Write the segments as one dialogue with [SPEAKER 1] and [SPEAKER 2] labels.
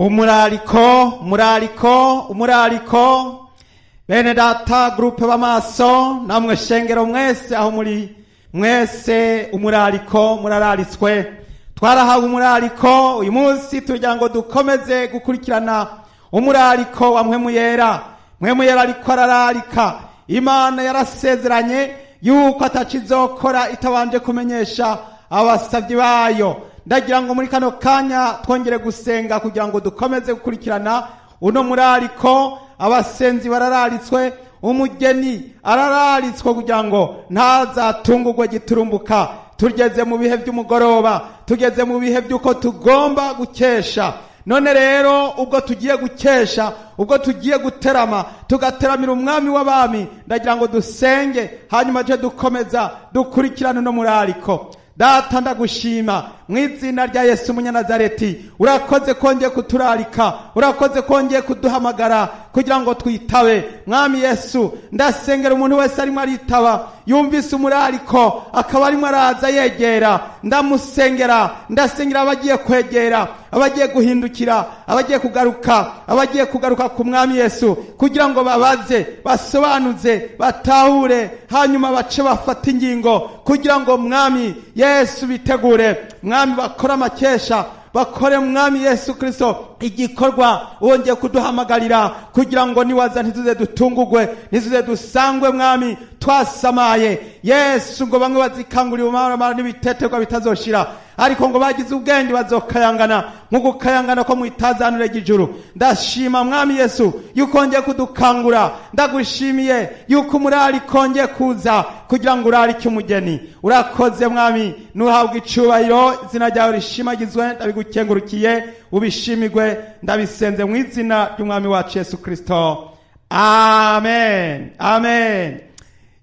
[SPEAKER 1] Umurariko, umurariko, umurariko. Bene data, groupe b'amaso, namwe shengero mwese aho muri mwese, umurariko, murararitswe. Twarahawe umurariko. Uyu munsi tugira ngo dukomeze gukurikirana umurariko wa Mpwemu Yera. Mpwemu Yera ariko arararika. Imana yarasezeranye yuko atacizokora itabanje kumenyesha abasavyi bayo. Ndagira ngo muri kano kanya twongere gusenga kugira ngo dukomeze gukurikirana uno murariko. Abasenzi barararitswe, umugeni arararitswe kugira ngo ntazatungurwe giturumbuka. Tugeze mu bihe by'umugoroba, tugeze mu bihe by'uko tugomba gukesha. None rero ubwo tugiye gukesha, ubwo tugiye guterama, tugateramira umwami w'abami, ndagira ngo dusenge, hanyuma je dukomeza dukurikirane uno murariko. Data, ndagushima mu izina rya Yesu Umunyanazareti. Urakoze kongeye kuturarika, urakoze kongeye kuduhamagara kugira ngo twitabe. Mwami Yesu, ndasengera umuntu wese arimo aritaba, yumvise umurariko akaba arimo araza yegera. Ndamusengera, ndasengera abagiye kwegera, abagiye guhindukira, abagiye kugaruka, abagiye kugaruka ku mwami Yesu, kugira ngo babaze, basobanuze, batahure, hanyuma bace bafata ingingo kugira ngo, mwami Yesu, bitegure, mwami, bakore amakesha, bakore, mwami Yesu Kristo, igikorwa wongeye kuduhamagarira, kugira ngo niwaza ntituze dutungugwe, ntituze dusangwe, mwami, twasamaye. Yesu, ngo bamwe bazikangurira umaramara n'ibiteterwa bitazoshira, ariko ngo bagize ubwenge bazokayangana nk'ugukayangana ko mwitazanure ry'ijuru. Ndashima, mwami Yesu, yuko wongeye kudukangura. Ndagushimiye yuko umurari kongeye kuza kugira ngo urarike umugeni. Urakoze, mwami, nuhabwe icubahiro, izina ryawe rishimagizwe. Ndabigukengurukiye, ubishimigwe. Ndabisenze mu izina ry'umwami wacu Yesu Kristo, amen, amen.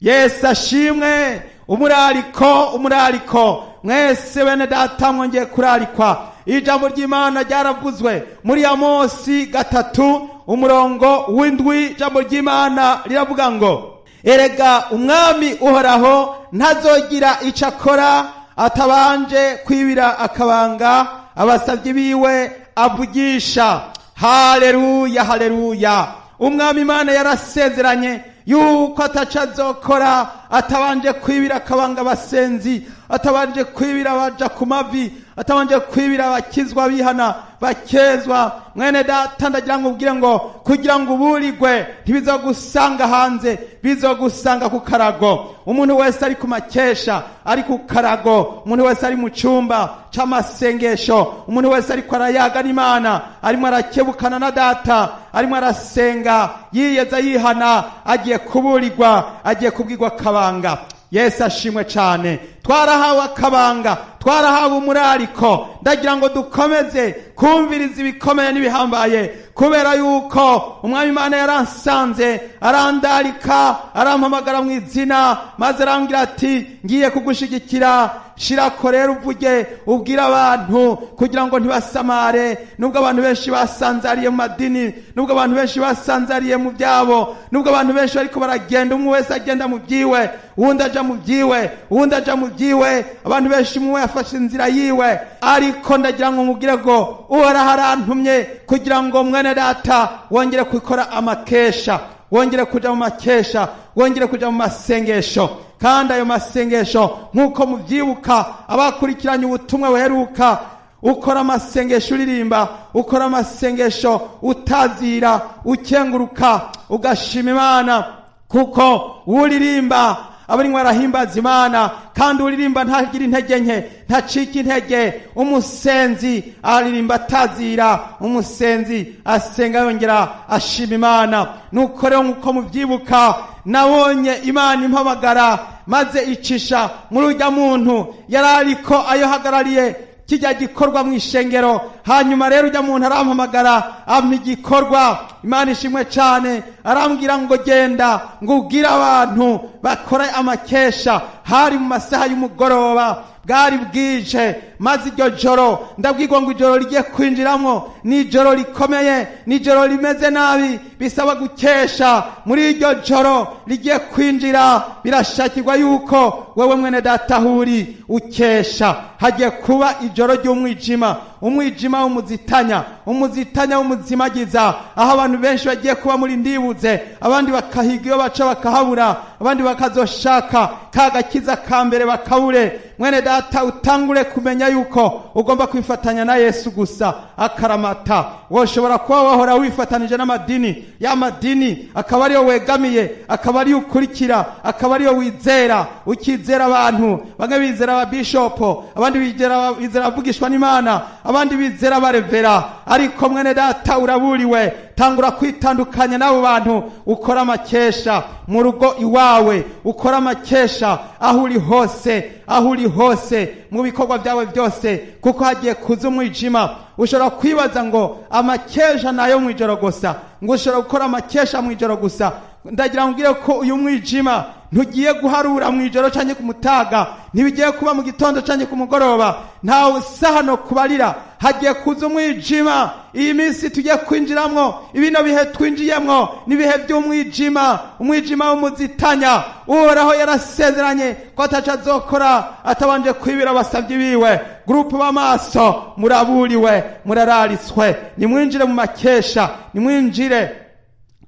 [SPEAKER 1] Yesu ashimwe. Umurariko, umurariko. Mwese bene data mwongeye kurarikwa. Ijambo ry'Imana ryaravuzwe muri Amosi 3 umurongo w'7. Ijambo ry'Imana riravuga ngo: "Erega umwami Uhoraho ntazogira icyo akora atabanje kwibira akabanga abasabyi biwe avugisha." Haleluya, haleluya! Umwami Imana yarasezeranye yuko ataca azokora atabanje kwibira akabanga abasenzi, atabanje kwibira abaja ku mavi, atabanje kwibira abakizwa bihana bakezwa. Mwene data, ndagira ngo ubwire ngo kugira ngo uburirwe ntibizogusanga hanze, bizogusanga ku karago. Umuntu wese ari ku makesha, ari ku karago, umuntu wese ari mu cyumba c'amasengesho, umuntu wese ariko arayaga n'Imana, arimo arakebukana na data, arimo arasenga yiyeza yihana, agiye kuburirwa, agiye kubwirwa akabanga. Yesu ashimwe cyane. Twarahawe akabanga, twarahawe umurariko. Ndagira ngo dukomeze kumviriza ibikomeye n'ibihambaye, kubera yuko umwami Imana yaransanze, arandarika, arampamagara mu izina, maze arambwira ati: "Ngiye kugushigikira, shirako rero uvuge, ubwire abantu kugira ngo ntibasamare." Nubwo abantu benshi basanzariye mu madini, nubwo abantu benshi basanzariye mu byabo, nubwo abantu benshi bariko baragenda, umwe wese agenda mu byiwe, uwundi aja mu byiwe, uwundi aja mu byiwe, abantu benshi umwe yafashe inzira yiwe, ariko ndagira ngo mubwire ngo Uhoraho arantumye kugira ngo, mwene data, wongere gukora amakesha, wongere kuja mu makesha, wongere kuja mu masengesho. Kandi ayo masengesho, nk'uko mubyibuka abakurikiranye ubutumwa buheruka, ukora amasengesho uririmba, ukora amasengesho utazira, ukenguruka, ugashima Imana, kuko uririmba aba arimo arahimbaza Imana, kandi uririmba ntagira intege nke, ntacika intege. Umusenzi aririmba atazira, umusenzi asenga yongera ashima Imana. Nuko rero, nk'uko mubyibuka, nabonye Imana impamagara, maze icisha muri ujya muntu yari ariko ayohagarariye kijya gikorwa mu ishengero. Hanyuma rero ujya muntu arampamagara, ampa igikorwa. Imana ishimwe cyane. Arambwira ngo: "Genda ngo ubwire abantu bakore amakesha." Hari mu masaha y'umugoroba, bwari bwije. Maze iryo joro ndabwirwa ngo ijoro rigiye kwinjiramo ni ijoro rikomeye, ni ijoro rimeze nabi, bisaba gukesha. Muri iryo joro rigiye kwinjira, birashakirwa yuko wewe, mwene data, huri ukesha. Hagiye kuba ijoro ry'umwijima. Umwijima w'umuzitanya, umuzitanya w'umuzimagiza, aho abantu benshi bagiye kuba muri ndibuze, abandi bakahiga iyo baca bakahabura, abandi bakazoshaka ka gakiza ka mbere bakabure. Mwene data, utangure kumenya yuko ugomba kwifatanya na Yesu gusa akaramata. Woshobora kuba wahora wifatanije n'amadini, ya madini akaba ariyo wegamiye, akaba ariyo ukurikira, akaba ariyo wizera. Ukizera abantu bamwe bizera ababishopo, abandi bizera abavugishwa n'Imana, abandi bizera abarevera. Ariko mwene data, uraburiwe, tangura kwitandukanya n'abo bantu. Ukora amakesha mu rugo iwawe, ukora amakesha aho uri hose, aho uri hose mu bikorwa byawe byose, kuko hagiye kuza umwijima. Ushobora kwibaza ngo amakesha nayo mu ijoro gusa, ngo ushobora gukora amakesha mu ijoro gusa. Ndagira ngo mbwire ko uyu mwijima ntugiye guharura mu ijoro canke ku mutaga, ntibigiye kuba mu gitondo canke ku mugoroba, ntawe sahano kubarira. Hagiye kuza umwijima. Iyi minsi tugiye kwinjiramwo, ibino bihe twinjiyemwo n'ibihe by'umwijima, umwijima w'umuzitanya. Uhoraho yarasezeranye ko ataco azokora atabanje kwibira abasavyi biwe. Groupe b'amaso, muraburiwe, murararitswe, nimwinjire mu makesha, nimwinjire.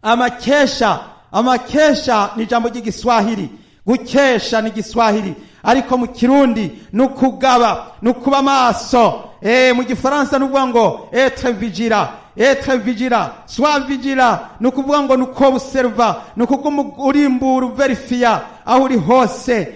[SPEAKER 1] Amakesha, amakesha ni ijambo ry'igiswahili. Gukesha ni igiswahili, ariko mu Kirundi ni ukugaba, ni ukuba amaso. Mu Gifaransa ni ukuvuga ngo être vigilant, être vigilant, sois vigilant. Ni ukuvuga ngo ni uko observa, ni ukuguma urimbura, uverifiya aho uri hose.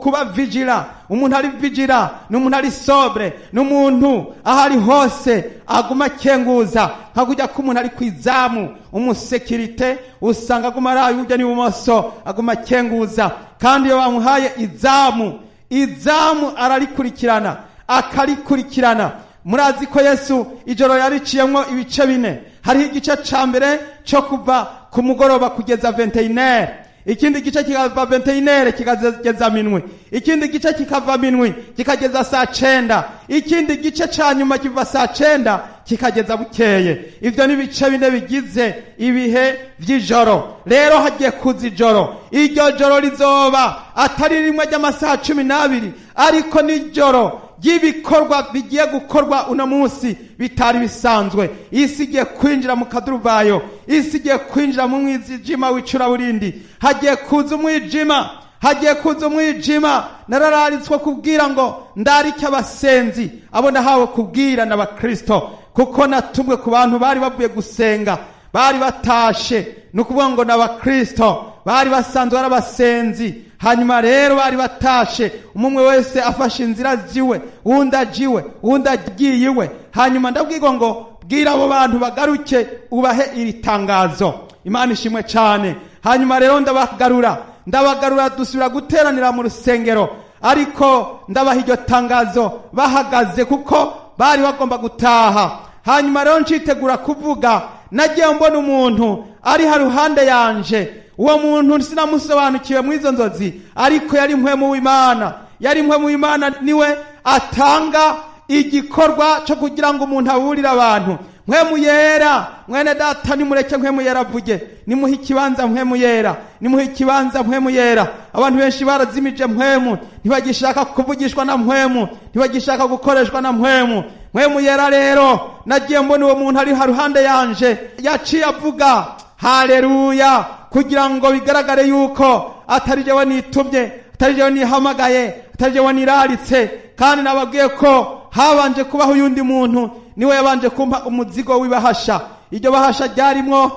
[SPEAKER 1] Kuba vigilant, umuntu ari vigilant ni umuntu ari sobre, ni umuntu aho ari hose aguma akenguza, nka kujya ko umuntu ari ku izamu, umusekirite, usanga aguma araye iburyo n'ibumoso, aguma akenguza. Kandi iyo bamuhaye izamu, izamu ararikurikirana, akarikurikirana. Murazi ko Yesu ijoro yariciyemwo ibice bine. Hariho igice ca mbere cyo kuva ku mugoroba kugeza 21, ikindi gice kikava 21 kikageza minwi, ikindi gice kikava minwi kikageza saa 9, ikindi gice ca nyuma kiva saa 9 kikageza bukeye. Ivyo ni ibice bine bigize ibihe vy'ijoro. Rero hagiye kuza ijoro. Iryo joro rizoba atari rimwe ry'amasaha 12, ariko n'ijoro ry'ibikorwa bigiye gukorwa uno munsi bitari bisanzwe. Isi igiye kwinjira mu kaduruvayo, isi igiye kwinjira mu mwijima w'icuraburindi. Hagiye kuza umwijima, hagiye kuza umwijima. Narararitswe kubwira ngo ndarike abasenzi, abo nahawe kubwira n'abakristo, kuko natumwe ku bantu bari bavuye gusenga, bari batashe. Ni ukuvuga ngo n'abakristo bari basanzwe ari abasenzi. Hanyuma rero bari batashe, umwe wese afashe inzira ziwe, uwundi ajiwe, uwundi agiye iwe. Hanyuma ndabwirwa ngo bwira abo bantu bagaruke, ubahe iri tangazo. Imana ishimwe cyane. Hanyuma rero ndabagarura, ndabagarura, dusubira guteranira mu rusengero, ariko ndabaha iryo tangazo bahagaze, kuko bari bagomba gutaha. Hanyuma rero ncitegura kuvuga, nagiye mbona umuntu ari haruhande yanje. Uwo muntu sinamusobanukiwe mu izo nzozi, ariko yari mpwemu w'Imana, yari mpwemu w'Imana. Niwe atanga igikorwa cyo kugira ngo umuntu aburire abantu. Mpwemu Yera, mwene data, nimureke Mpwemu Yera avuge. Nimuhe ikibanza Mpwemu Yera, nimuhe ikibanza Mpwemu Yera. Abantu benshi barazimije mpwemu, ntibagishaka kuvugishwa na mpwemu, ntibagishaka gukoreshwa na mpwemu. Mpwemu Yera rero, nagiye mbona uwo muntu ari haruhande yanje, yaciye avuga haleluya, kugira ngo bigaragare yuko atari jewe nitumye, atari jewe nihamagaye, atari jewe niraritse. Kandi nababwiye ko habanje kubaho uyundi muntu, niwe yabanje kumpa umuzigo w'ibahasha. Iryo bahasha ryarimwo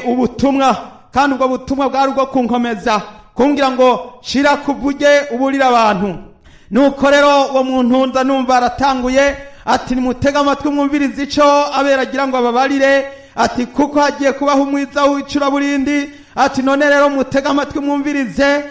[SPEAKER 1] ubutumwa, kandi ubwo butumwa bwari ubwo kunkomeza, kumbwira ngo shira kuvuge uburira abantu. Nuko rero uwo muntu nza numva aratanguye ati: "Nimutege amatwi mwumvirize ico abera agira ngo ababarire." Ati: "Kuko hagiye kubaho umwiza w'icuraburindi." Ati: "None rero mutege amatwi mwumvirize,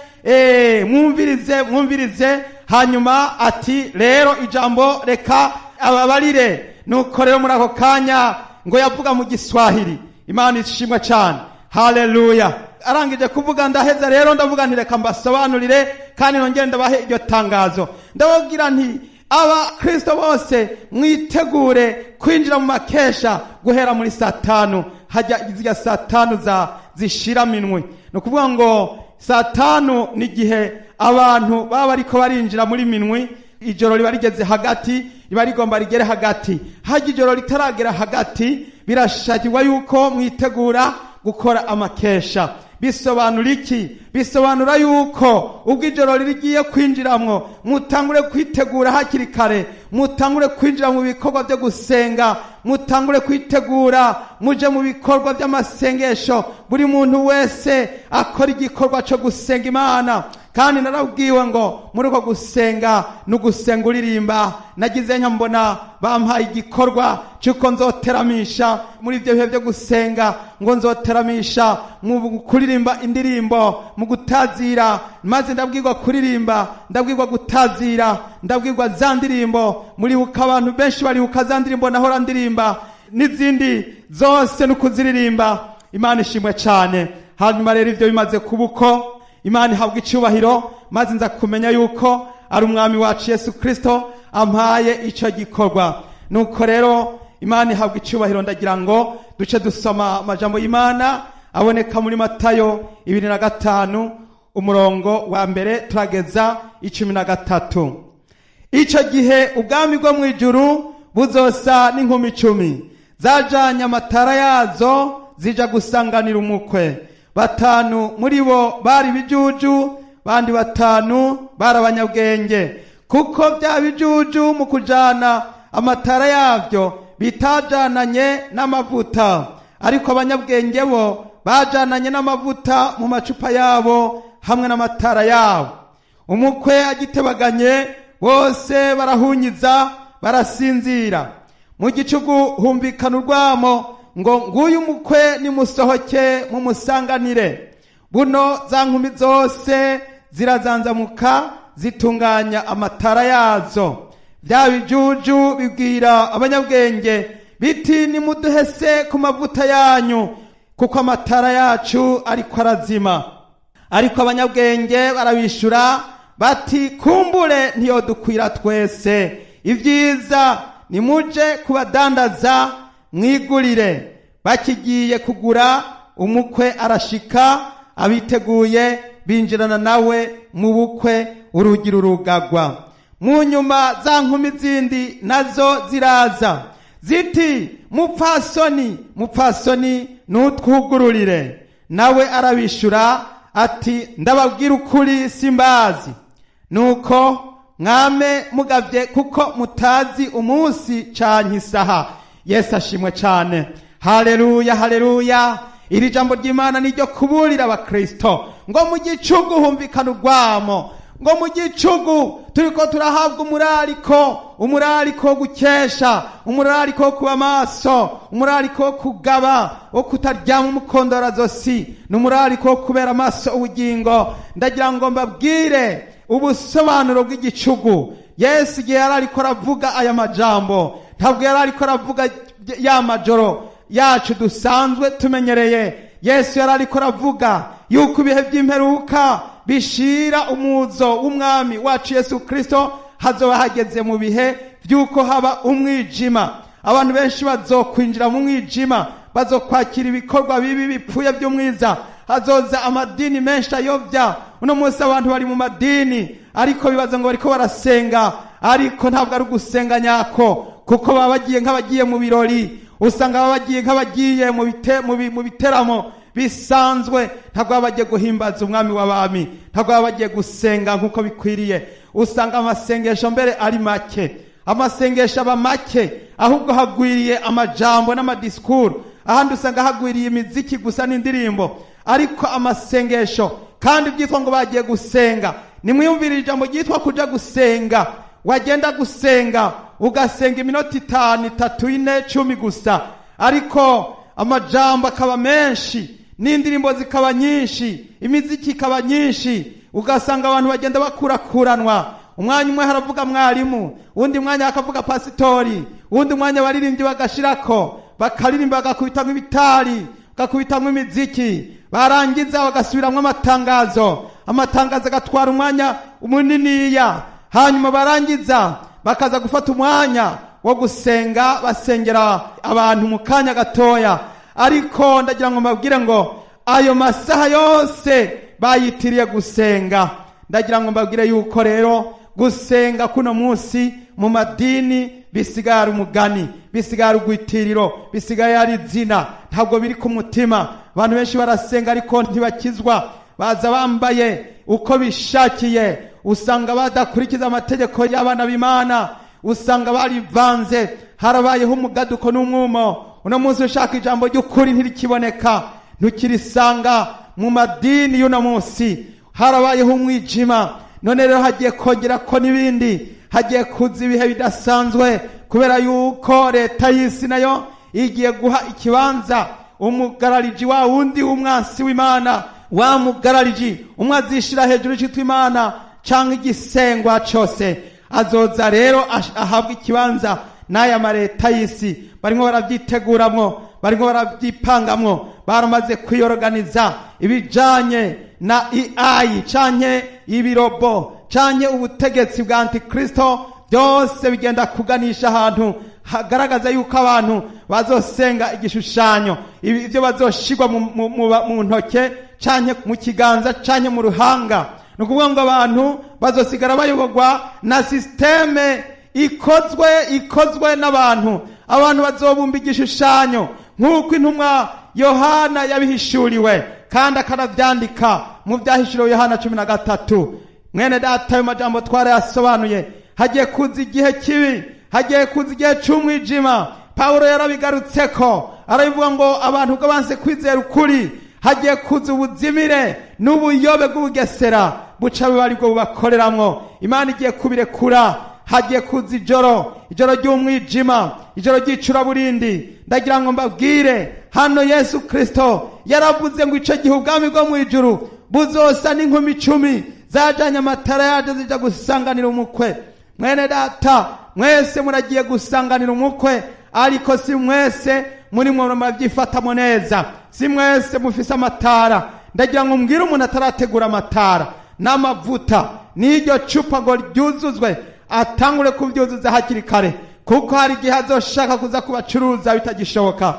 [SPEAKER 1] mwumvirize, mwumvirize." Hanyuma ati: "Rero ijambo reka ababarire." Nuko rero muri ako kanya ngo yavuga mu Giswahili. Imana ishimwe cyane, haleluya. Arangije kuvuga, ndaheza rero ndavuga nti: "Reka mbasobanurire kandi nongere ndabahe iryo tangazo." Ndababwira nti: "Abakristo bose mwitegure kwinjira mu makesha guhera muri saa 5." Hajya zirya saa 5 za zishira minwe, ni ukuvuga ngo saa 5 ni igihe abantu baba bariko barinjira muri minwi, ijoro riba rigeze hagati. Riba rigomba rigere hagati. Hajya ijoro ritaragera hagati, birashakirwa yuko mwitegura gukora amakesha. Bisobanura iki? Bisobanura yuko ubwo ijoro rigiye kwinjiramwo, mutangure kwitegura hakiri kare, mutangure kwinjira mu bikorwa byo gusenga, mutangure kwitegura muje mu bikorwa by'amasengesho. Buri muntu wese akora igikorwa cyo gusenga Imana. Kandi narabwiwe ngo muri uko gusenga ni ugusenga uririmba. Nagize mbona bampaye igikorwa cy'uko nzoteramisha muri ibyo bihe byo gusenga, ngo nzoteramisha mu kuririmba indirimbo, mu gutazira. Maze ndabwirwa kuririmba, ndabwirwa gutazira, ndabwirwa za ndirimbo. Muribuka, abantu benshi baribuka za ndirimbo nahora ndirimba n'izindi zose no kuziririmba. Imana ishimwe cyane. Hanyuma rero ibyo bimaze kuba uko, Imana ihabwa icyubahiro, maze nza kumenya yuko ari Umwami wacu Yesu Kristo ampaye icyo gikorwa. Nuko rero Imana ihabwa icyubahiro. Ndagira ngo duce dusoma amajambo y'Imana aboneka muri Matayo 25, umurongo wa 1 turageza 13. Icyo gihe ubwami bwo mu ijuru buzosa n'inkumi 10 zajanye amatara yazo zija gusanganira umukwe. 5 muri bo bari bijuju, bandi 5 bari abanyabwenge. Kuko bya bijuju mu kujana amatara yabyo bitajananye n'amavuta, ariko abanyabwenge bo bajananye n'amavuta mu macupa yabo hamwe n'amatara yabo. Umukwe agitebaganye, bose barahunyiza barasinzira. Mu gicugu humvikana urwamo ngo: "Nguyu umukwe, nimusohoke mumusanganire." Buno za nkumi zose zirazanzamuka, zitunganya amatara yazo. Bya bijuju bibwira abanyabwenge biti: "Nimuduhese ku mavuta yanyu, kuko amatara yacu ariko arazima." Ariko abanyabwenge barabishura bati: "Kumbure ntiyodukwira twese. Ibyiza nimuje kubadandaza mwigurire." Bakigiye kugura, umukwe arashika, abiteguye binjirana nawe mu bukwe, urugi rurugagwa. Mu nyuma za nkumi zindi nazo ziraza ziti: "Mupfasoni, mupfasoni, nutwugururire." Nawe arabishura ati: "Ndababwira ukuri, simbazi." Nuko mwame mugavye, kuko mutazi umunsi canke isaha. Yesu ashimwe cane. Haleluya, haleluya. Iri jambo ry'Imana niryo kuburira abakristo ngo mu gicugu humvikana urwamo, ngo mu gicugu turiko turahabwa umurariko, umurariko wo gukesha, umurariko wo kuba maso, umurariko wo kugaba, wo kutaryama umukondorazosi, ni umurariko wo kubera amaso ubugingo. Ndagira ngo mbabwire ubusobanuro bw'igicugu. Yesu igihe yari ariko aravuga aya majambo, ntabwo yari ariko aravuga ya majoro yacu dusanzwe tumenyereye. Yesu yari ariko aravuga yuko ibihe by'imperuka bishira umuzo w'Umwami wacu Yesu Kristo hazoba hageze mu bihe by'uko haba umwijima. Abantu benshi bazokwinjira mu mwijima, bazokwakira ibikorwa bibi bipfuye by'umwiza. Hazoza amadini menshi ayobya. Uno munsi abantu bari mu madini, ariko bibaza ngo bariko barasenga, ariko ntabwo ari ugusenga nyako, kuko baba bagiye nk'abagiye mu birori. Usanga baba bagiye nk'abagiye mu biteramo bisanzwe. Ntabwo baba bagiye guhimbaza Umwami w'abami, ntabwo baba bagiye gusenga nk'uko bikwiriye. Usanga amasengesho mbere ari make, amasengesho aba make, ahubwo hagwiriye amajambo n'amadisikuru. Ahandi usanga hagwiriye imiziki gusa n'indirimbo, ariko amasengesho kandi byitwa ngo bagiye gusenga. Nimwiyumvire ijambo ryitwa kuja gusenga. Wagenda gusenga, ugasenga iminota 5, 3, 4, 10 gusa, ariko amajambo akaba menshi, n'indirimbo zikaba nyinshi, imiziki ikaba nyinshi. Ugasanga abantu bagenda bakurakuranwa. Umwanya umwe haravuga mwarimu, uwundi mwanya hakavuga pasitori, uwundi mwanya abaririmbyi bagashirako bakaririmba, bagakubitamwo ibitari, bagakubitamwo imiziki, barangiza bagasubiramwo amatangazo. Amatangazo agatwara umwanya muniniya. Hanyuma barangiza bakaza gufata umwanya wo gusenga, basengera abantu mu kanya gatoya. Ariko ndagira ngo mbabwire ngo ayo masaha yose bayitiriye gusenga. Ndagira ngo mbabwire yuko rero Gusenga kuno munsi mu madini bisigaye ari umugani, bisigaye ari urwitiriro, bisigaye ari izina, ntabwo biri ku mutima. Abantu benshi barasenga ariko ntibakizwa, baza bambaye uko bishakiye, usanga badakurikiza amategeko y'abana b'Imana, usanga barivanze, harabayeho umugaduko n'umwumo. Uno munsi ushaka ijambo ry'ukuri ntirikiboneka, ntukirisanga mu madini y'uno munsi, harabayeho umwijima. None rero hagiye kongera ko n'ibindi, hagiye kuza ibihe bidasanzwe, kubera yuko leta y'isi nayo igiye guha ikibanza umugarariji wa wundi w'umwansi w'Imana, wa mugarariji umwe azishira hejuru y'icitwa Imana canke igisengwa cose. Azoza rero ahabwa ikibanza n'aya mareta y'isi. Barimo baravyiteguramwo, barimo barabyipangamwo, baramaze kwiyorganiza ibijanye na AI canke ibirobo canke ubutegetsi bwa Antikristo. Byose bigenda kuganisha ahantu hagaragaza yuko abantu bazosenga igishushanyo, ibyo bazoshirwa mu ntoke canke mu kiganza canke mu ruhanga. Ni ukuvuga ngo abantu bazosigara bayoborwa na systeme ikozwe n'abantu. Abantu bazobumba igishushanyo nk'uko intumwa Yohana yabihishuriwe kandi akanavyandika mu vyahishuriwe Yohana 13. Mwene data, ayo majambo twarayasobanuye. Hagiye kuza igihe kibi, hagiye kuza igihe c'umwijima. Pawulo yarabigarutseko, arabivuga ngo abantu ubwo banse kwizera ukuri, hagiye kuza ubuzimire n'ubuyobe bw'ubugesera buca buba aribwo bubakoreramwo. Imana igiye kubirekura. Hagiye kuza ijoro, ijoro ry'umwijima, ijoro ry'icuraburindi. Ndagira ngo mbabwire hano, Yesu Kristo yaravuze ngo ico gihe ubwami bwo mw'ijuru buzosa n'inkumi 10 zajanye amatara yaje zija gusanganira umukwe. Mwene data, mwese muragiye gusanganira umukwe, ariko si mwese muri mwe murabyifatamo neza, si mwese mufise amatara. Ndagira ngo mbwire umuntu atarategura amatara n'amavuta n'iryo cupa ngo ryuzuzwe, atangure kuvyuzuza hakiri kare, kuko hari igihe azoshaka kuza kubacuruza bitagishoboka.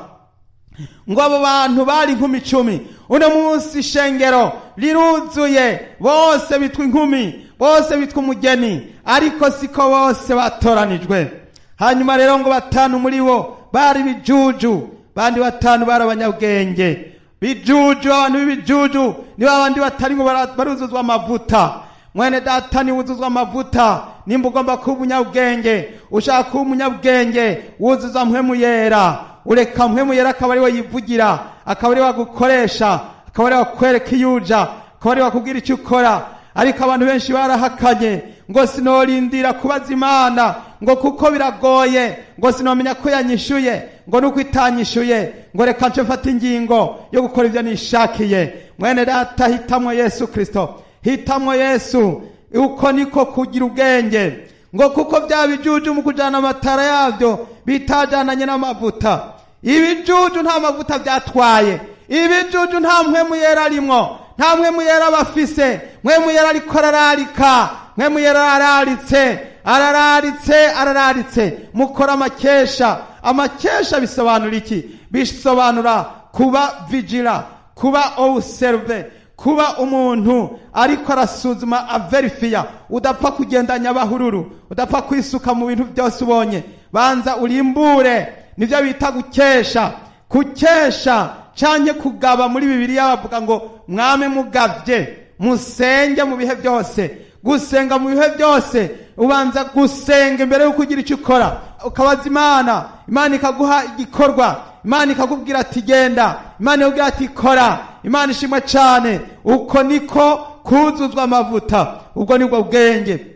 [SPEAKER 1] Ngo abo bantu bari inkumi 10, uno munsi ishengero riruzuye, bose bitwa inkumi, bose bitwa umugeni, ariko siko bose batoranijwe. Hanyuma rero ngo 5 muri bo bari bijuju, bandi 5 bari abanyabwenge. Bijuju, abantu b'ibijuju ni babandi batari ngo baruzuzwa amavuta. Mwene data, ni wuzuzwa amavuta. Nimba ugomba kuba umunyabwenge, ushaka kuba umunyabwenge, wuzuza mpwemu yera. Ureka mpwemu yera akaba ari we yivugira, akaba ari we agukoresha, akaba ari we akwereka iyo uja, akaba ari we akubwira icyo ukora. Ariko abantu benshi barahakanye ngo sinorindira kubaza Imana, ngo kuko biragoye, ngo sinomenya ko yanyishuye, ngo nuko itanyishuye, ngo reka nce mfate ingingo yo gukora ibyo nishakiye. Mwene data, hitamwo Yesu Kristo, hitamwo Yesu. Uko niko kugira ubwenge. Ngo kuko bya bijuju mu kujana amatara yabyo bitajananye n'amavuta. Ibijuju nta mavuta byatwaye, ibijuju nta mpwemu yera arimwo, nta mpwemu yera bafise. Mpwemu yera ariko arararika, mpwemu yera arararitse, arararitse, arararitse. Mukora amakesha. Amakesha bisobanura iki? Bisobanura kuba vigila, kuba observe, kuba umuntu ariko arasuzuma, averifiya, udapfa kugendanya abahururu, udapfa kwisuka mu bintu byose ubonye. Banza urimbure, nivyo bita gukesha. Gukesha canke kugaba, muri Bibiliya bavuga ngo mwame mugavye, musenge mu bihe byose. Gusenga mu bihe byose, ubanza gusenga imbere yuko ugira icyo ukora, ukabaza Imana, Imana ikaguha igikorwa, Imana ikakubwira ati genda, Imana ikakubwira ati kora. Imana ishimwe cyane. Uko niko kuzuzwa amavuta, ubwo nibwo bwenge.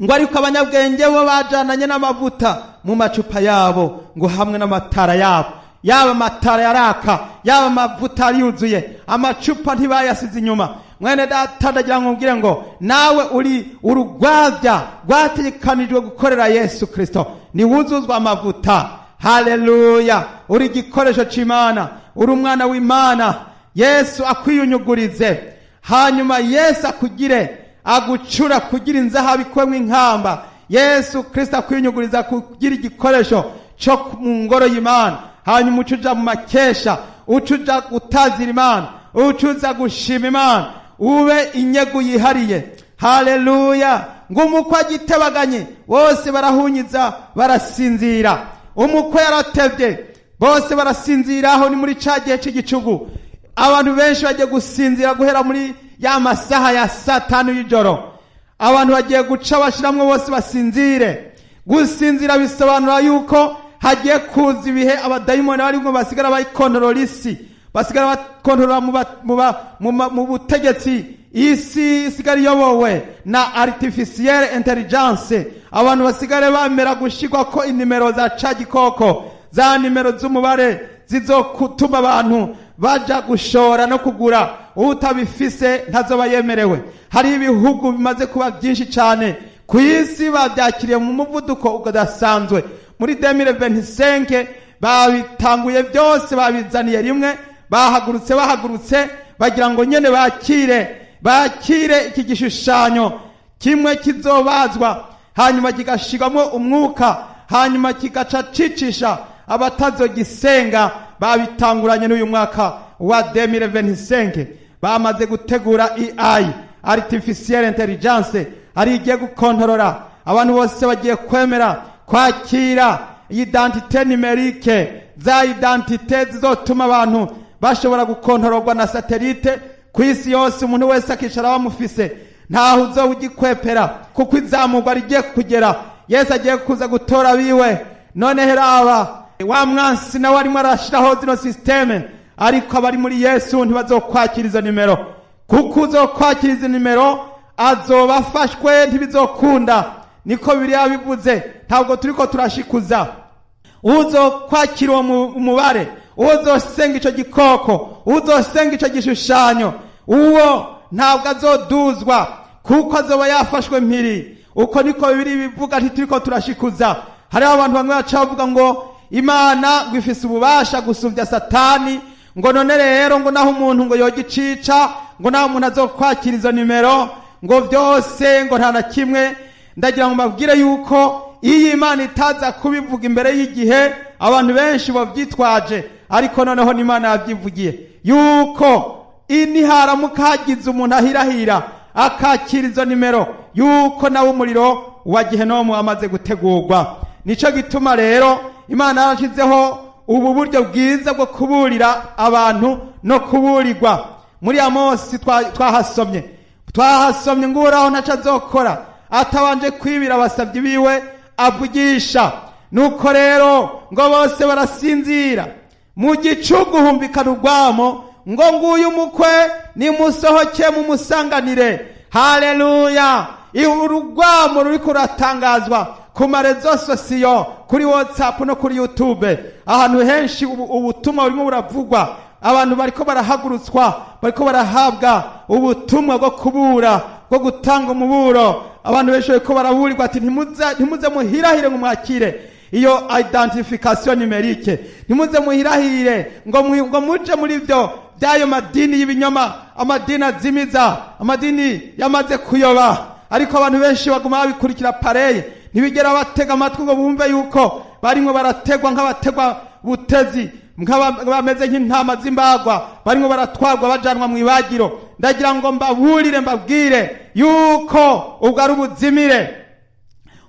[SPEAKER 1] Ngo ariko abanyabwenge bo bajananye n'amavuta mu macupa yabo, ngo hamwe n'amatara yabo. Yaba amatara yaraka, yaba amavuta yuzuye, amacupa ntibayasize inyuma. Mwene data, ndagira ngo mbwire ngo nawe uri urugwavya rwategekanijwe gukorera Yesu Kristo, ni wuzuzwa amavuta. Haleluya! Uri igikoresho c'Imana, uri umwana w'Imana. Yesu akwiyunyugurize, hanyuma Yesu akugire, agucura kugira inzahabu ikwemwe inkamba. Yesu Kristo akwiyunyuguriza kugira igikoresho cyo mu ngoro y'Imana. Hanyuma ucuja mu makesha, ucuja gutazira Imana, ucuza gushima Imana, ube inyegu yihariye. Haleluya! Ngo umukwe agitebaganye, bose barahunyiza barasinzira. Umukwe yaratevye, bose barasinzira. Aho ni muri ca gihe c'igicugu, abantu benshi bagiye gusinzira guhera muri ya masaha ya saa tanu y'ijoro. Abantu bagiye guca bashiramwo bose basinzire. Gusinzira bisobanura yuko hagiye kuza ibihe abadayimoni barimwo basigara bayikontorora isi, basigara bakontorora mu butegetsi. Isi isigara iyobowe na artificielle intelligence. Abantu basigare bamera gushirwa ko inimero za ca gikoko, za nimero z'umubare zizokutuma abantu baja gushora no kugura. Utabifise ntazoba yemerewe. Hari ibihugu bimaze kuba byinshi cyane ku isi babyakiriye mu muvuduko udasanzwe. Muri 2025 babitanguye byose, babizaniye rimwe, bahagurutse bagira ngo nyene bakire iki gishushanyo kimwe kizobazwa, hanyuma kigashirwamo umwuka, hanyuma kigaca cicisha abatazogisenga. Babitanguranye n'uyu mwaka wa 2025. Bamaze gutegura AI, artificial intelligence, ari igiye gukontorora abantu bose. Bagiye kwemera kwakira identité numérique, za identité zizotuma abantu bashobora gukontororwa na satellite ku isi yose, umuntu wese akicara bamufise. Ntaho uzoba ugikwepera, kuko izamurwa rigiye kugera. Yesu agiye kuza gutora biwe. None heraba wa mwansi nawe arimo arashiraho zino système, ariko abari muri Yesu ntibazokwakira izo nimero, kuko uzokwakira izo nimero azoba afashwe, ntibizokunda. Niko Bibiliya bivuze, ntabwo turiko turashikuza. Uzokwakira uwo mubare, uzosenga ico gikoko, uzosenga ico gishushanyo, uwo ntabwo azoduzwa, kuko azoba yafashwe mpiri. Uko niko Bibiliya bivuga, ntituriko turashikuza. Hariho abantu bamwe baca bavuga ngo Imana ngo ifise ububasha gusumvya Satani, ngo none rero ngo naho umuntu ngo yogicica, ngo naho umuntu azokwakira izo nimero, ngo byose ngo nta na kimwe. Ndagira ngo mbabwire yuko iyo Imana itaza kubivuga imbere y'igihe, abantu benshi bavyitwaje, ariko noneho n'Imana yavyivugiye yuko niharamuka hagize umuntu ahirahira akakira izo nimero, yuko nawe umuriro wa gehenomu amaze gutegurwa. Nico gituma rero Imana yarashizeho ubu buryo bwiza bwo kuburira abantu no kuburirwa. Muri Amosi twahasomye ngo Uhoraho ntaco azokora atabanje kwibira abasabyi biwe avugisha. Nuko rero ngo bose barasinzira, mu gicugu humvikana urwamo ngo nguyu umukwe, nimusohoke mumusanganire. Haleluya! Urugwamo ruriko ruratangazwa ku ma réseaux sociaux, kuri WhatsApp no kuri YouTube, ahantu henshi ubutumwa burimo buravugwa. Abantu bariko barahagurutswa, bariko barahabwa ubutumwa bwo kubura, bwo gutanga umuburo. Abantu benshi bariko baraburirwa ati ntimuze muhirahire ngo mwakire iyo identification numérique, ntimuze muhirahire ngo muje muri byo by'ayo madini y'ibinyoma, amadini azimiza, amadini yamaze kuyoba. Ariko abantu benshi baguma babikurikira pareil, ntibigera batega amatwi ngo bumve yuko barimwo barategwa nk'abategwa butezi, bameze nk'intama z'imbagwa, barimwo baratwarwa bajanwa mu ibagiro. Ndagira ngo mbaburire, mbabwire yuko ubwo ari ubuzimire,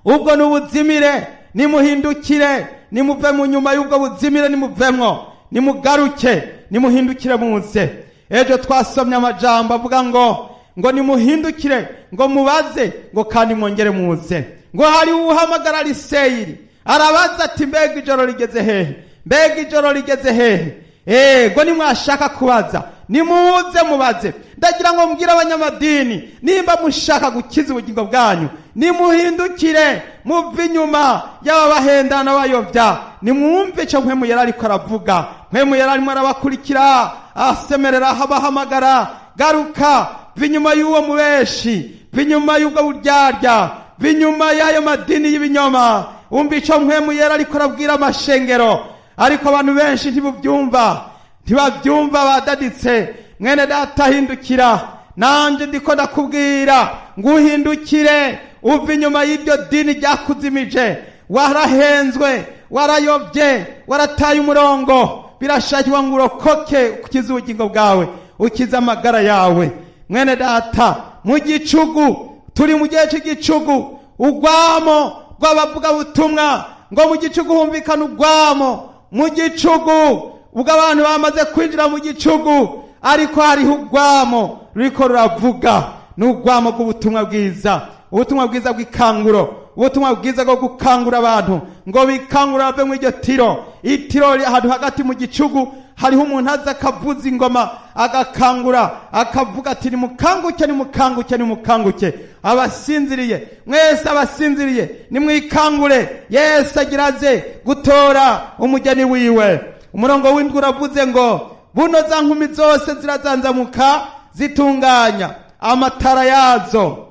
[SPEAKER 1] ubwo ni ubuzimire. Nimuhindukire, nimuve mu nyuma y'ubwo buzimire, nimuvemwo, nimugaruke, nimuhindukire muze. Ejo twasomye amajambo avuga ngo nimuhindukire, ngo mubaze, ngo kandi mwongere muze. Ngo hari uhamagara Riseyiri, arabaza ati mbega ijoro rigeze hehe? Mbega ijoro rigeze hehe? Ngo nimwashaka kubaza, nimuze mubaze. Ndagira ngo mbwire abanyamadini, nimba mushaka gukiza ubugingo bwanyu, nimuhindukire, muve inyuma y'ababahendana bayobya, nimwumve icyo Mpwemu yari ariko aravuga. Mpwemu yari arimo arabakurikira, asemerera, abahamagara: garuka, va inyuma y'uwo mubeshi, va inyuma y'ubwo buryarya, va inyuma y'ayo madini y'ibinyoma. Wumva icyo Mpwemu yari ariko arabwira amashengero, ariko abantu benshi ntibubyumva, ntibabyumva, badaditse. Mwene data, hindukira. Nanje ndiko ndakubwira ngo uhindukire, uve inyuma y'iryo dini ryakuzimije. Warahenzwe, warayobye, warataye umurongo. Birashakirwa ngo urokoke, ukize ubugingo bwawe, ukize amagara yawe. Mwene data, mu gicugu Turi mu gihe cy'igicugu, urwamo rw'abavugabutumwa. Ngo mu gicugu humvikana urwamo, mu gicugu ubwo abantu bamaze kwinjira mu gicugu, ariko hariho urwamo ruriko ruravuga. Ni urwamo rw'ubutumwa bwiza, ubutumwa bwiza bw'ikanguro, ubutumwa bwiza bwo gukangura abantu ngo bikangura bave mu iryo tiro. Itiro ahantu hagati mu gicugu hariho umuntu aza akavuza ingoma, agakangura, akavuga ati nimukanguke, nimukanguke, nimukanguke abasinziriye mwese, abasinziriye nimwikangure, Yesu agira aze gutora umugeni wiwe. Umurongo w'indwi uravuze ngo buno za nkumi zose zirazanzamuka zitunganya amatara yazo.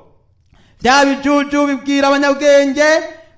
[SPEAKER 1] Bya bijuju bibwira abanyabwenge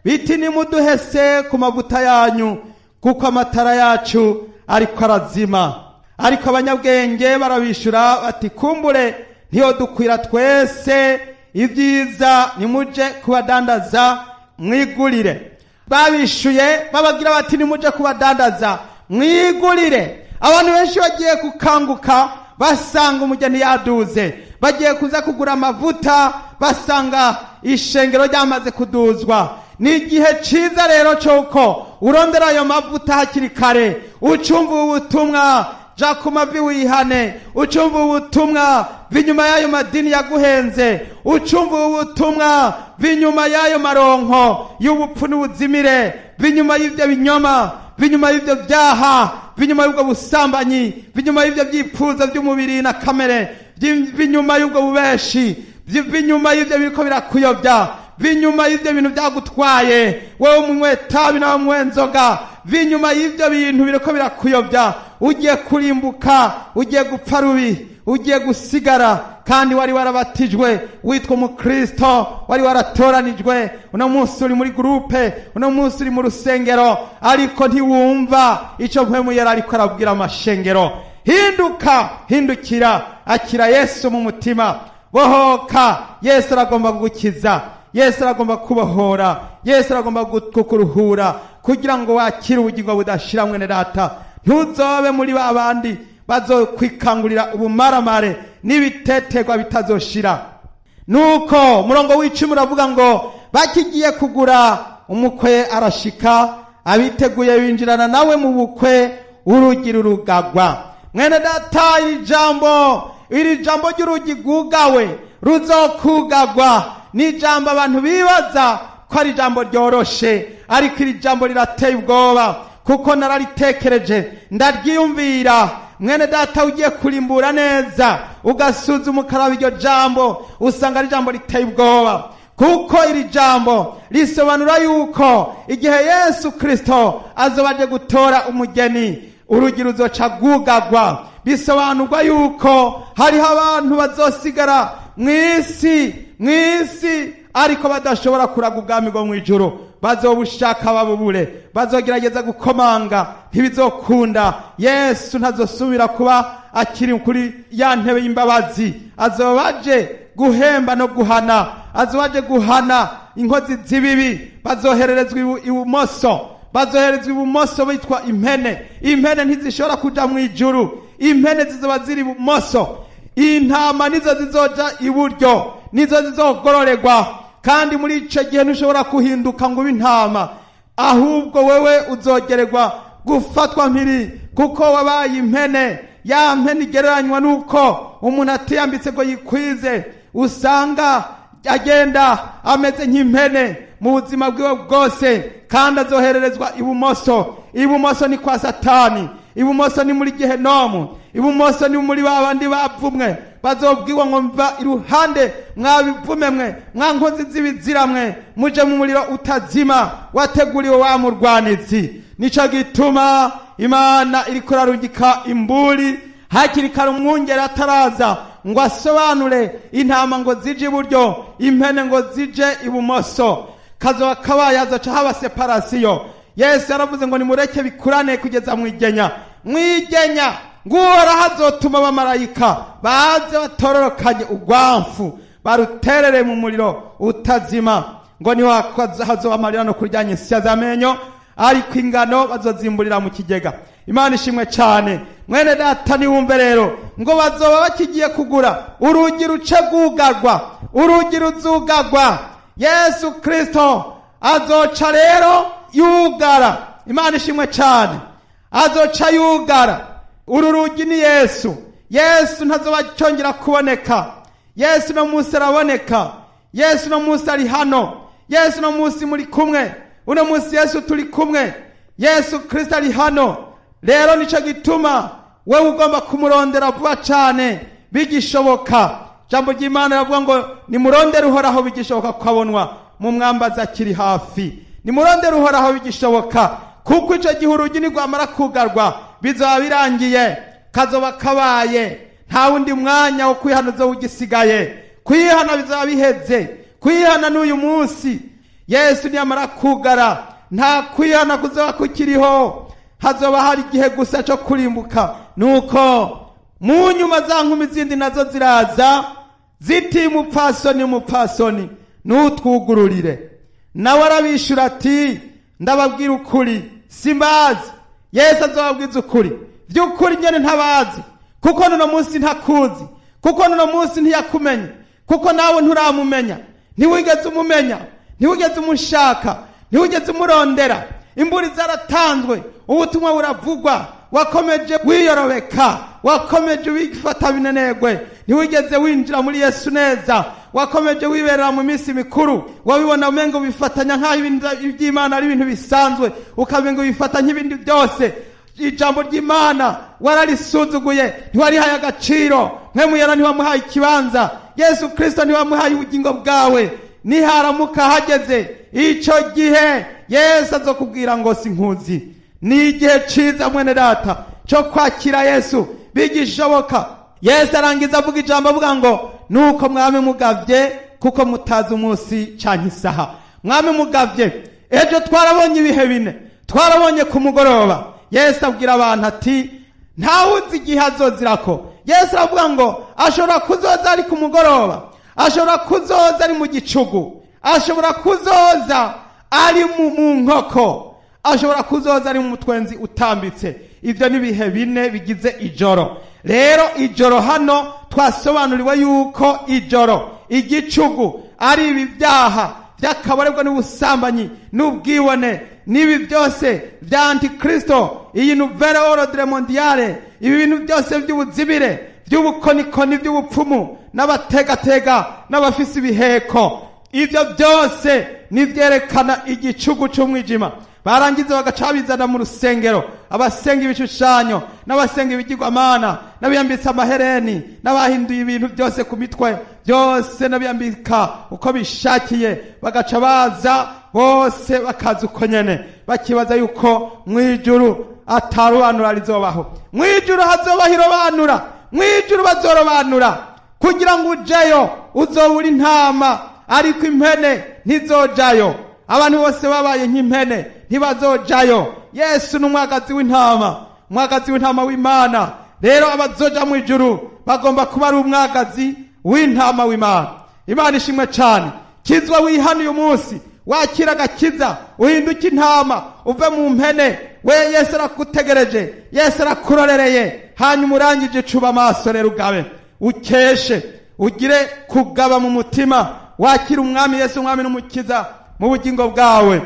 [SPEAKER 1] biti nimuduhese ku mavuta yanyu, kuko amatara yacu ariko arazima. Ariko abanyabwenge barabishura bati kumbure ntiyo dukwira twese, ibyiza nimuje kubadandaza mwigurire. Babishuye bababwira bati nimuje kubadandaza mwigurire. Abantu benshi bagiye gukanguka basanga umugeni yaduze, bagiye kuza kugura amavuta basanga ishengero ryamaze kuduzwa. Ni igihe cyiza rero cy'uko urondera ayo mavuta hakiri kare, ucumva ubutumwa, ja ku mavi wihane, ucumva ubutumwa vinyuma y'ayo madini yaguhenze, ucumva ubutumwa vinyuma y'ayo maronko y'ubupfu n'ubuzimire, vinyuma y'ibyo binyoma, vinyuma y'ibyo byaha, vinyuma y'ubwo busambanyi, vinyuma y'ibyo byipfuzo by'umubiri na kamere, vinyuma y'ubwo bubeshi, vinyuma y'ibyo biriko birakuyobya, vinyuma y'ibyo bintu byagutwaye wowe umunywe tabi nawe umunywe nzoga, vinyuma y'ibyo bintu biriko birakuyobya. Ugiye kurimbuka, ugiye gupfa rubi, ugiye gusigara, kandi wari warabatijwe witwa umukristo, wari waratoranijwe. Uno munsi uri muri gurupe, uno munsi uri mu rusengero, ariko ntiwumva icyo Mpwemu Yera ariko arabwira amashengero. Hinduka, hindukira, akira Yesu mu mutima, bohoka. Yesu aragomba kugukiza, Yesu aragomba kubohora, Yesu aragomba kukuruhura kugira ngo wakire ubugingo budashira. Mwene data, ntuzobe muri ba bandi bazokwikangurira ubumaramare n'ibitetegwa bitazoshira. Nuko umurongo w'icumi uravuga ngo bakigiye kugura, umukwe arashika, abiteguye binjirana nawe mu bukwe, urugi rurugagwa. Mwene data, iri jambo ry'urugi rwugawe ruzokugagwa ni ijambo abantu bibaza ko ari ijambo ryoroshe, ariko iri jambo rirateye ubwoba, kuko nararitekereje ndaryiyumvira. Mwene data, ugiye kurimbura neza ugasuzuma ukaraba iryo jambo, usanga ari ijambo riteye ubwoba, kuko iri jambo risobanura yuko igihe Yesu Kristo azoba aje gutora umugeni, urugi ruzoca rwugagwa. Bisobanurwa yuko hariho abantu bazosigara mw'isi, mw'isi, ariko badashobora kuraga ubwami bwo mw'ijuru. Bazobushaka babubure, bazogerageza gukomanga ntibizokunda. Yesu ntazosubira kuba akiri kuri ya ntebe y'imbabazi, azoba aje guhemba no guhana, azoba aje guhana inkozi z'ibibi. Bazohererezwa ibumoso, bazoherezwa ibumoso bitwa impene. Impene ntizishobora kuja mw'ijuru, impene zizoba ziri ibumoso, intama nizo zizoja iburyo, nizo zizogororerwa. Kandi muri ico gihe ntushobora kuhinduka ngo ube intama, ahubwo wewe uzogererwa gufatwa mpiri, kuko wabaye impene. Ya mpene igereranywa nuko umuntu atiyambitse ngo yikwize, usanga agenda ameze nk'impene mu buzima bwiwe bwose, kandi azohererezwa ibumoso. Ibumoso ni kwa Satani, ibumoso ni muri gehenomu, ibumoso ni muri ba bandi bavumwe, bazobwirwa ngo mva iruhande mwabivume mwe, mwa nkozi z'ibizira mwe, muje mu muriro utazima wateguriwe wa murwanizi. Nico gituma Imana iriko irarungika imburi hakiri kare, umwungere ataraza ngo asobanure intama ngo zije iburyo, impene ngo zije ibumoso. Kazoba kabaye, hazoca haba separasiyo. Yesu yaravuze ngo nimureke bikurane kugeza mwigenya. Mwigenya nguhoraho azotuma abamarayika baze batororokanye urwamfu baruterere mu muriro utazima, ngo niho hazoba amarira no kuryanya insya z'amenyo, ariko ingano bazozimburira mu kigega. Imana ishimwe cyane. Mwene data, niwumve rero ngo bazoba bakigiye kugura, urugi ruce rwugarwa, urugi ruzugarwa. Yesu Kristo azoca rero yugara. Imana ishimwe cyane. Azoca yugara uru rugi ni Yesu. Yesu ntazoba cyongera kuboneka. Yesu no munsi araboneka. Yesu no munsi ari hano. Yesu no munsi muri kumwe. Uno munsi Yesu turi kumwe. Yesu Kristo ari hano. Rero nico gituma wewe ugomba kumurondera vuba cyane bigishoboka. Jambo ry'Imana ravuga ngo nimurondere Uhoraho bigishoboka ko abonwa, mumwambaza akiri hafi. Nimurondere Uhoraho bigishoboka, kuko ico gihe urugi nirwamara kugarwa bizoba birangiye, kazoba kabaye, nta wundi mwanya wo kwihana uzoba ugisigaye. Kwihana bizoba biheze. Kwihana n'uyu munsi. Yesu niyamara kugara nta kwihana kuzoba kukiriho, hazoba hari igihe gusa cyo kurimbuka. Nuko mu nyuma za nkumi zindi nazo ziraza ziti: "Mupfasoni, mupfasoni, nutwugururire." Nawe arabishura ati: "Ndababwira ukuri, simbazi." Yesu azobabwiza ukuri by'ukuri nyene ntabazi, kuko nuno munsi ntakuzi, kuko nuno munsi ntiyakumenye, kuko nawe nturamumenya, ntiwigeze umumenya, ntiwigeze umushaka, ntiwigeze umurondera. Imburi zaratanzwe, ubutumwa buravugwa, wakomeje wiyorobeka, wakomeje wifata binenegwe, ntiwigeze winjira muri Yesu neza, wakomeje wiberera mu minsi mikuru, wabibona umengo bifatanya nk'aho ibintu by'Imana ari ibintu bisanzwe, ukamengo bifata nk'ibindi byose. Ijambo ry'Imana wararisuzuguye, ntiwarihaye agaciro. Mwemuyera ntiwamuhaye ikibanza. Yesu Kristo ntiwamuhaye ubugingo bwawe. Niharamuka hageze ico gihe, Yesu azokubwira ngo sinkuzi. Ni igihe ciza, mwene data, cyo kwakira Yesu bigishoboka. Yesu arangiza avuga ijambo avuga ngo: "Nuko mwami mugavye, kuko mutazi umunsi canke isaha." Mwami mugavye. Ejo twarabonye ibihe bine. Twarabonye ku mugoroba, Yesu abwira abantu ati ntawuzi igihe azozirako. Yesu aravuga ngo ashobora kuzoza ari ku mugoroba, ashobora kuzoza ari mu gicugu, ashobora kuzoza ari mu nkoko, ashobora kuzoza ari mu mutwenzi utambitse. Ibyo ni ibihe bine bigize ijoro. Rero ijoro hano twasobanuriwe yuko ijoro, igicugu, ari ibi byaha by'akabarebwa n'ubusambanyi n'ubwibone n'ibi byose bya antikristo, iyi nouvelle ordre mondiale, ibi bintu byose by'ubuzibire, by'ubukonikoni, by'ubupfumu n'abategatega n'abafise ibiheko. Ibyo byose nivyerekana igicugu c'umwijima. Barangiza bagaca bizana mu rusengero abasenga ibishushanyo n'abasenga ibigirwamana n'abiyambitse amahereni n'abahinduye ibintu byose ku mitwe byose n'abiyambika uko bishakiye, bagaca baza bose bakaza uko nyene, bakibaza yuko mw'ijuru atarobanura rizobaho. Mw'ijuru hazobaho irobanura. Mw'ijuru bazorobanura. Kugira ngo ujeyo uzobura intama, ariko impene ntizojayo. Abantu bose babaye nk'impene ntibazojayo. Yesu ni umwagazi w'intama, umwagazi w'intama w'Imana. Rero abazoja mu ijuru bagomba kuba ari umwagazi w'intama w'Imana. Imana ishimwe cyane. Kizwa, wihana uyu munsi, wakira agakiza, uhinduke intama, uve mu mpene. We Yesu arakutegereje, Yesu arakurorereye. Hanyuma urangije cuba amaso rero, ugabe, ukeshe, ugire kugaba mu mutima, wakira Umwami Yesu, Umwami n'Umukiza mu bugingo bwawe.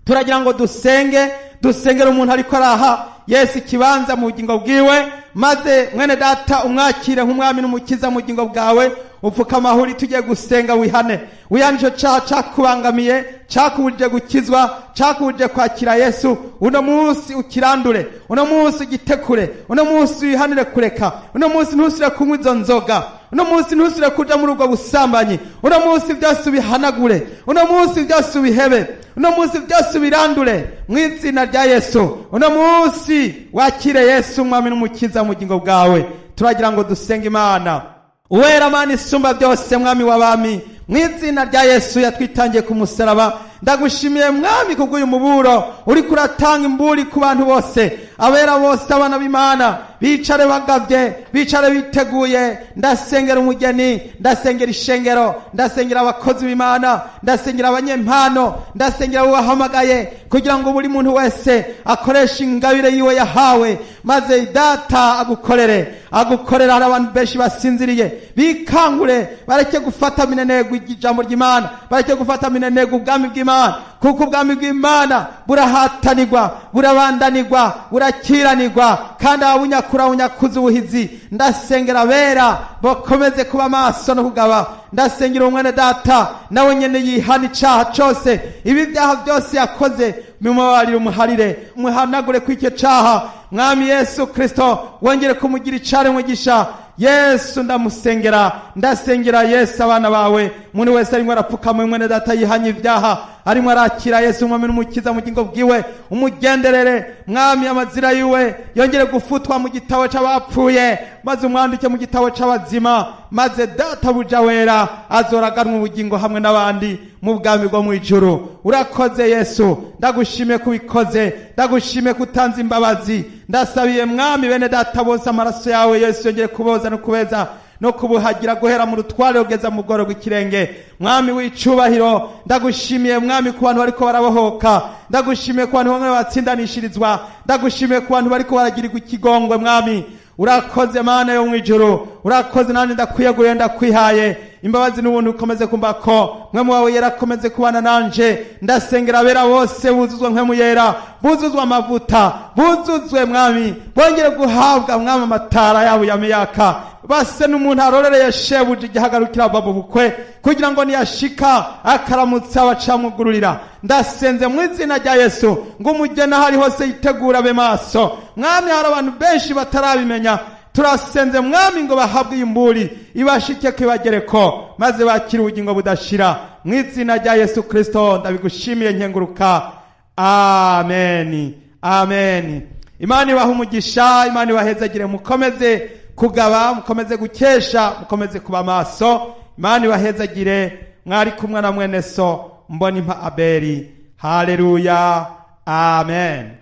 [SPEAKER 1] Turagira ngo dusenge, dusengere umuntu ariko araha Yesu ikibanza mu bugingo bwiwe, maze mwene data umwakire nk'Umwami n'Umukiza mu bugingo bwawe. Upfuka amahuri, tugiye gusenga, wihane, wihane ico caha cakubangamiye, cakubujije gukizwa, cakubujije kwakira Yesu. Uno munsi ukirandure, uno munsi ugitekure, uno munsi wihanire kureka, uno munsi ntusubire kunywa izo nzoga, uno munsi ntusubire kuja muri ubwo busambanyi, uno munsi byose ubihanagure, uno munsi byose ubihebe, uno munsi byose ubirandure mu izina rya Yesu. Uno munsi wakire Yesu Umwami n'Umukiza mu bugingo bwawe. Turagira ngo dusenge Imana. Uwera, Mana isumba byose, Mwami w'abami, mu izina rya Yesu yatwitangiye ku musaraba, ndagushimiye Mwami kubw'uyu muburo uriko uratanga imburi ku bantu bose, abera bose, abana b'Imana. Bicare bagavye, bicare biteguye. Ndasengera umugeni, ndasengera ishengero, ndasengera abakozi b'Imana, ndasengera abanyempano, ndasengera uwahamagaye, kugira ngo buri muntu wese akoreshe ingabire yiwe yahawe, maze Data agukorere, agukorera. Hari abantu benshi basinziriye, bikangure, bareke gufata minenegwe ijambo ry'Imana, bareke gufata minenegwe ubwami bw'Imana, kuko ubwami bw'Imana burahatanirwa, burabandanirwa, burakiranirwa, kandi ababunyakura bunyakuza ubuhizi. Ndasengera abera bakomeze kuba maso no kugaba. Ndasengera umwene Data nawe nyene yihana icaha cose, ibi byaha byose yakoze, mumubabarire, umuharire, umuhanagure kw'icyo caha. Mwami Yesu Kristo, wongere kumugira icare mugisha. Yesu, ndamusengera, ndasengera Yesu abana bawe. Umuntu wese arimo arapfukama, mwene Data yihanye ibyaha, arimo arakira Yesu umwami n'Umukiza mu bugingo bwiwe, umugenderere Mwami, amazira yiwe yongere gufutwa mu gitabo c'abapfuye, maze umwandike mu gitabo c'abazima, maze Data buja wera azoraganwa ubugingo hamwe n'abandi mu bwami bwo mu ijuru. Urakoze Yesu, ndagushimiye kubikoze, ndagushimiye kutanze imbabazi. Ndasabiye Mwami bene Data bose, amaraso yawe Yesu yongere kuboza no kubeza no kubuhagira, guhera mu rutware kugeza mu bworo bw'ikirenge. Mwami w'icubahiro, ndagushimiye Mwami ku bantu bariko barabohoka, ndagushimiye ku bantu bamwe batsindanishirizwa, ndagushimiye ku bantu bariko baragirirwa ikigongwe. Mwami, urakoze. Mana yo mw'ijuru, urakoze. Nanjye ndakwiyeguriye, ndakwihaye. Imbabazi n'ubuntu ukomeze kumva ko Mpwemu wawe Yera akomeze kubana nanje. Ndasengera abera bose buzuzwa Mpwemu Yera, buzuzwa amavuta, buzuzwe Mwami, bongere guhabwa Mwami amatara yabo ya miyaka, base n'umuntu arorereye shebuja igihagarukira ava mu bukwe, kugira ngo niyashika akaramutsa abacamugururira. Ndasenze mu izina rya Yesu ngo umugeni aho ari hose yitegura, abe maso. Mwami, hari abantu benshi batarabimenya. Turasenze Mwami ngo bahabwe imburi ibashike kwibagereko, maze bakire ubugingo budashira. Mu izina rya Yesu Kristo ndabigushimiye nkenguruka, amen, amen. Imana ibaha umugisha, Imana ibahezagire. Mukomeze kugaba, mukomeze gukesha, mukomeze kuba maso. Imana ibahezagire. Mwari kumwe na mwene so Mbonimpa Abeli. Haleluya, amen.